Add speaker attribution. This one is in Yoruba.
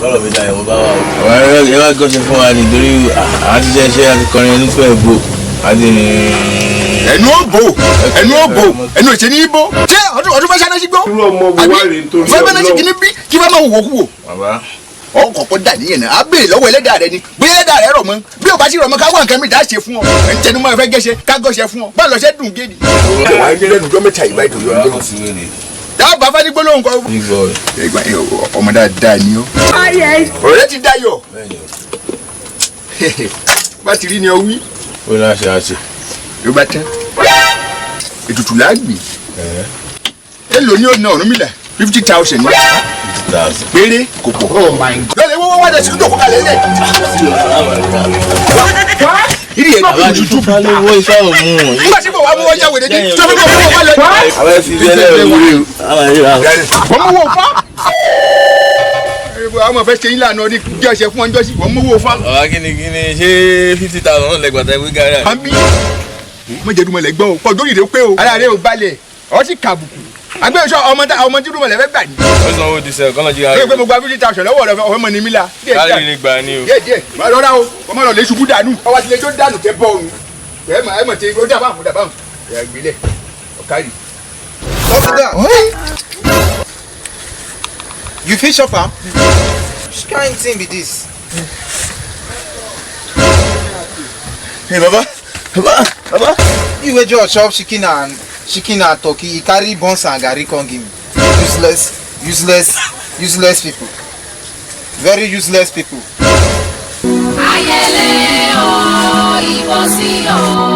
Speaker 1: Kọ́lọ̀ mi dayọ̀ mo bá wà o. Àwọn ẹ wá gọ́ṣẹ́ fún wa nítorí àti ṣe àti kọrin ẹnu fẹ́ bò àti.
Speaker 2: Ẹnu ó bò, ẹnu ó bò, ẹnu ò ṣe ní í bò. Ṣé ọdún fẹ́ ṣáná sí gbó?
Speaker 3: Irú ọmọ wo wá rèé nítorí
Speaker 2: Fẹ́ bẹ́ẹ̀ sí
Speaker 3: Ọlọ́run?
Speaker 2: Kìíní bí kí fẹ́ máa wò kú wò.
Speaker 1: Bàbá.
Speaker 2: Ọ kọ́kọ́ dà níyẹn náà, á béèrè lọ́wọ́ ẹlẹ́dàá rẹ ni bóyá ẹlẹ́dàá rẹ rọ̀ mọ́. Bí o bá sì rọ̀ mọ́, ká wá nǹkan mi dá ṣe fún ọ. Ẹ̀ ń tẹnumọ́, ẹ fẹ́ gẹ́ṣẹ́ ká gọ́ṣẹ́ fún ọ, bá lọ ṣẹ́ dùn géèdì. Wà á lẹ́nu ọjọ́ 3 yìí báyìí torí ọdún. Dábàá fẹ́ ní gbólóhùn kan.
Speaker 1: Big boy.
Speaker 2: Ẹgbà ọmọ dáadáa ni ó. Ọ̀rẹ́ ti dayọ̀. Bá ti rí ni ọ wí.
Speaker 1: Ó ní àṣẹ àṣẹ.
Speaker 2: Ló bá tán, ètùtù láàgbì. Èlò ní ọ̀nà Ọ̀rúnmìlà? 50,000 ní.
Speaker 1: 50,000.
Speaker 2: Péré kò pọ̀.
Speaker 3: Oh my God.
Speaker 2: Lọ́lẹ̀ wọ́n wá dẹ̀ sí ìdókòó kalẹ̀ lẹ̀. Ìdí ẹ̀
Speaker 1: Bàbá
Speaker 2: tutù.
Speaker 1: Ifá ló wọ́, Ifá ò mú un.
Speaker 2: Nígbà tí mo wá mú wọn yá wèrè ní tó fi kọ́ fún wọn lọ.
Speaker 1: Àwọn ẹ fi bí ẹlẹ́rìí wúre o. Àwọn ẹ yóò.
Speaker 2: Wọ́n mú wo fá. Àwọn ọmọ fẹ́ ṣe yín lànà ní kí ọṣẹ fún wọn jọ́sí, wọ́n mú wo fá.
Speaker 1: Bàbá, kíni ṣé 50,000 náà lẹ́gbàá tẹ́ wí gàrí àná?
Speaker 2: Àbí mọ̀jẹ̀dùmọ̀lẹ̀ gbọ́ o, kọ́ dórí rẹ pé o ara rẹ ò balẹ̀, ọ sì kàbùkù. Àgbẹ̀sọ ọmọ tá ọmọ tí dùmọ̀lẹ̀ fẹ́ gbà ní.
Speaker 1: Ó sanwó dísẹ̀ kọ́nà jí.
Speaker 2: Lóye pé mo gba 50,000 lọ́wọ́ rẹ, ọ̀fẹ́ mọ̀ ní mí la. Díẹ̀
Speaker 1: kárí
Speaker 2: díẹ̀
Speaker 1: lè gbà ní o.
Speaker 2: Díẹ̀ díẹ̀ máa rọra o, ọmọ rẹ lè ṣubú dànù. Ọwọ́ àti lè tó dànù tẹ bọ́ òun. Ẹ mọ̀, ẹ mọ̀ tí ó dàbà àwọn dàbà àwọn. Ẹ gbélé ọ̀kárì.
Speaker 4: Officer, you fit chop am? Which kind thing be this?
Speaker 1: Hey, baba, baba, baba.
Speaker 4: You wey just chop chicken and turkey, you carry buns and garri come give me. Useless, useless, useless people. Very useless people.
Speaker 5: Ayẹlẹ o, ìbò sí o.